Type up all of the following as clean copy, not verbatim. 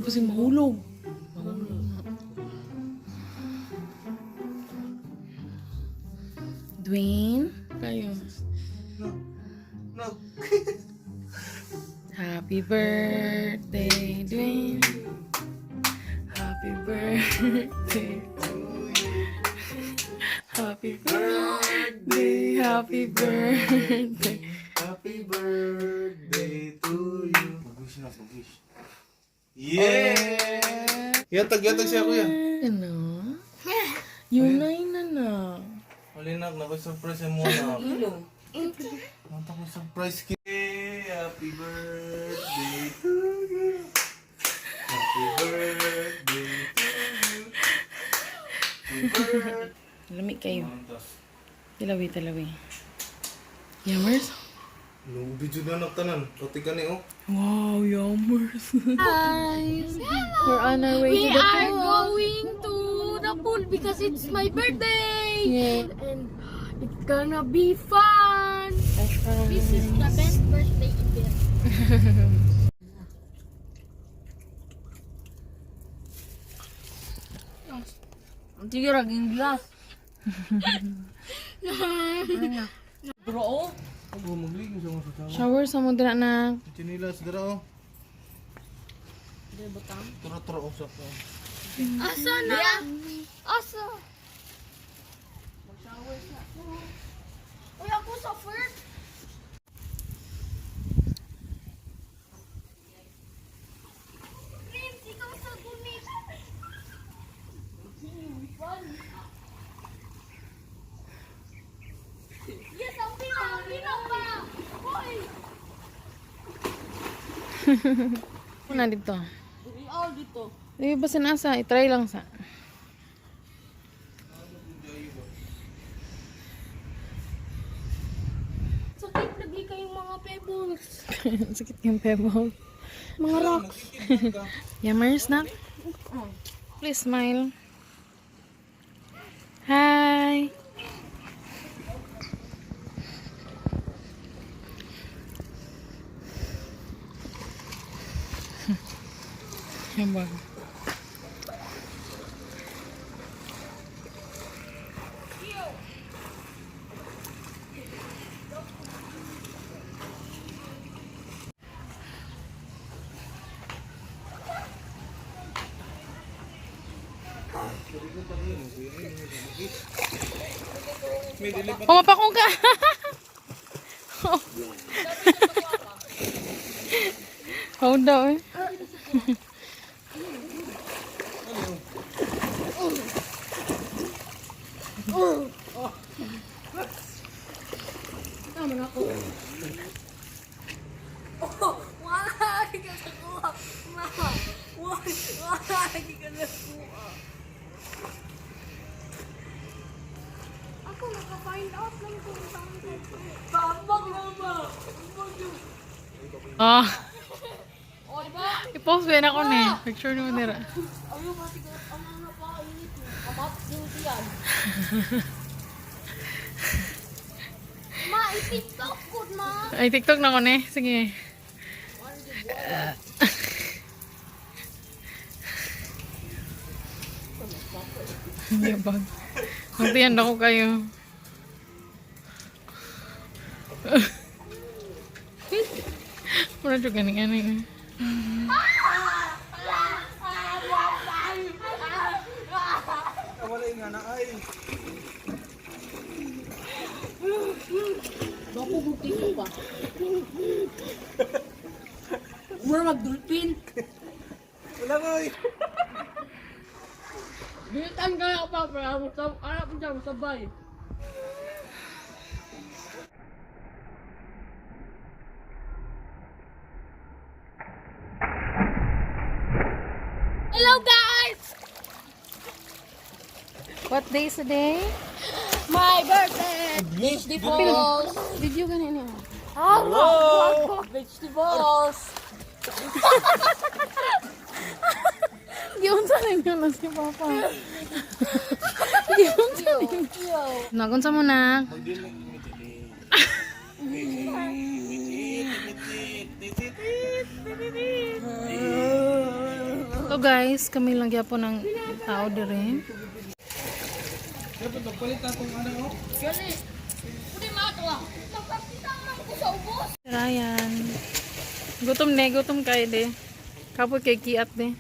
Kasi mahulog. Mahulog na. Dwayne? Kayo. No. No. Happy birthday, Dwayne. Happy birthday to you. Happy birthday, happy birthday. Happy birthday to you. Mag-wish na, mag-wish. Yeah! Yatag, yatag siya, kuya. Ano? Yun na yun na na. Huli na, nako-surprise mo na. Nanta ko surprise ki. Happy birthday to you. Happy birthday to you. Happy birthday. Lamig kayo. Talawi, talawi. Yammers? No, video na nagtanan. Pati ka ni, oh. Wow, yammers. Guys, we're on our way We to the are pool. going to the pool because it's my birthday. Yeah. And it's gonna be fun. This is the best birthday ever. Sige, raging glass. Bro, Oh, magligo sa mga sa Shower sa mo dira na. Chinilas, dara, oh. Tara, tara, oh, sa ko. Asa na? Asa? Uy, ako sa first. Prince, ikaw sa gumit. Yes, ang pinaw pa! Uy! Una dito. all dito. Di ba sinasa? I-try lang sa. Sakit lagi kayong mga pebbles. Sakit yung pebble. Mga rocks. Yammers na. Please smile. Hi. Yan ba? Pumapakong ka! Hold daw eh. Wala ka nakuha. Ma, wala ka nakuha. Ako naka-find out lang kung saan ko. Tambak na ba? Ah, O, diba? I-post ba ako ni? Picture ni mo nira. Ayaw ba siguro ang mga painit mo. Kamat din siyan. Ma, i-TikTok ko ma. Ay, TikTok na ko ni. Sige. Hindi ba? Magtiyan ako kayo. Mura juga nih aneh. Wala yung nga na, ay. Bako bukit pa. Mura mag-dolphin. Wala nga, ay. Bilitan kaya pa, pero anak ko siya, masabay. Hello guys! What day is today? My birthday! Vegetables! Video ganun niya. Hello! Vegetables! Giun sa ninyo na si Papa. Giun sa ninyo. Nagun sa mo na. So guys, kami lang gyapon ng tao dire. Gani. Pwede matuwa. Magpapita man ko sa ubos. Ryan. Gutom ne, gutom kayo de. Kapot kay kiat de.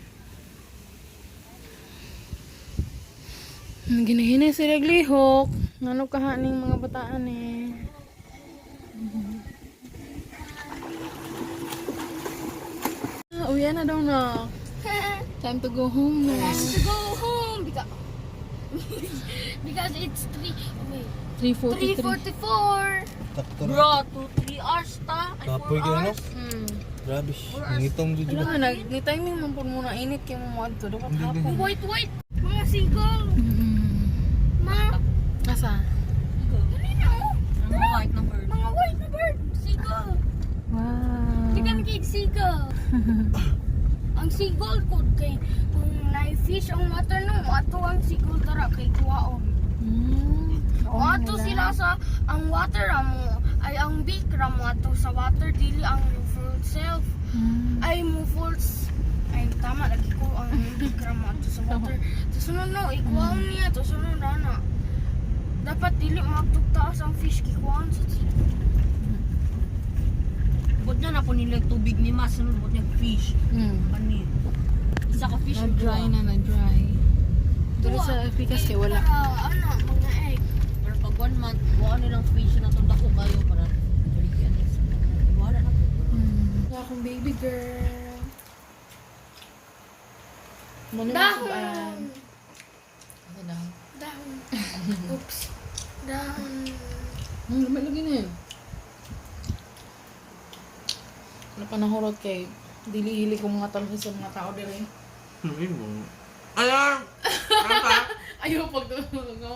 Ginahinay sila glihok. Ngano kahaning mga bataan eh. Ah, uwi na daw na. Time to go home na. Time to go home because it's 3, oh wait, 3:43. 3:44. Bro, 2 3 hours ta. Ay, Kapoy 4 ka, no? hours. Grabe. Ngitom dito. Wala nga, ni timing man po muna init kay mo moadto dapat hapon. Wait, wait. Mga single. Ma, Asa? kanina oh. Mga white na bird. Mga white na bird. Seagull. Wow. Di kami kay seagull. Ang seagull ko kay kung na-fish ang water no, ato ang seagull tara kay kuwaon. Ato sila sa ang water ramo ay ang beak ramo ato sa water dili ang full self. Ay mo false, ay tama lagi ko, ang beak ramo ato sa water. Tusunod no ikuwaon niya, tusunod ana. Dapat dili magtugtaas ang fish kikuwaon sa Bot na na po nila tubig ni Mas. Sunod bot niya fish. Ano yun? Isa ka fish. Na-dry na, na-dry. Pero sa Pikas kay wala. Para, ano, mga egg. Pero pag one month, buwan nilang fish na to dako kayo para baligyan next month. Wala na po. Wala akong baby girl. Ano Dahon. Ano dahon? Dahon. Oops. Dahon. Lami lagi na yun. Ano pa nahurot kay dili-hili ko mga talong sa mga tao dire. Alarm! Ayaw pag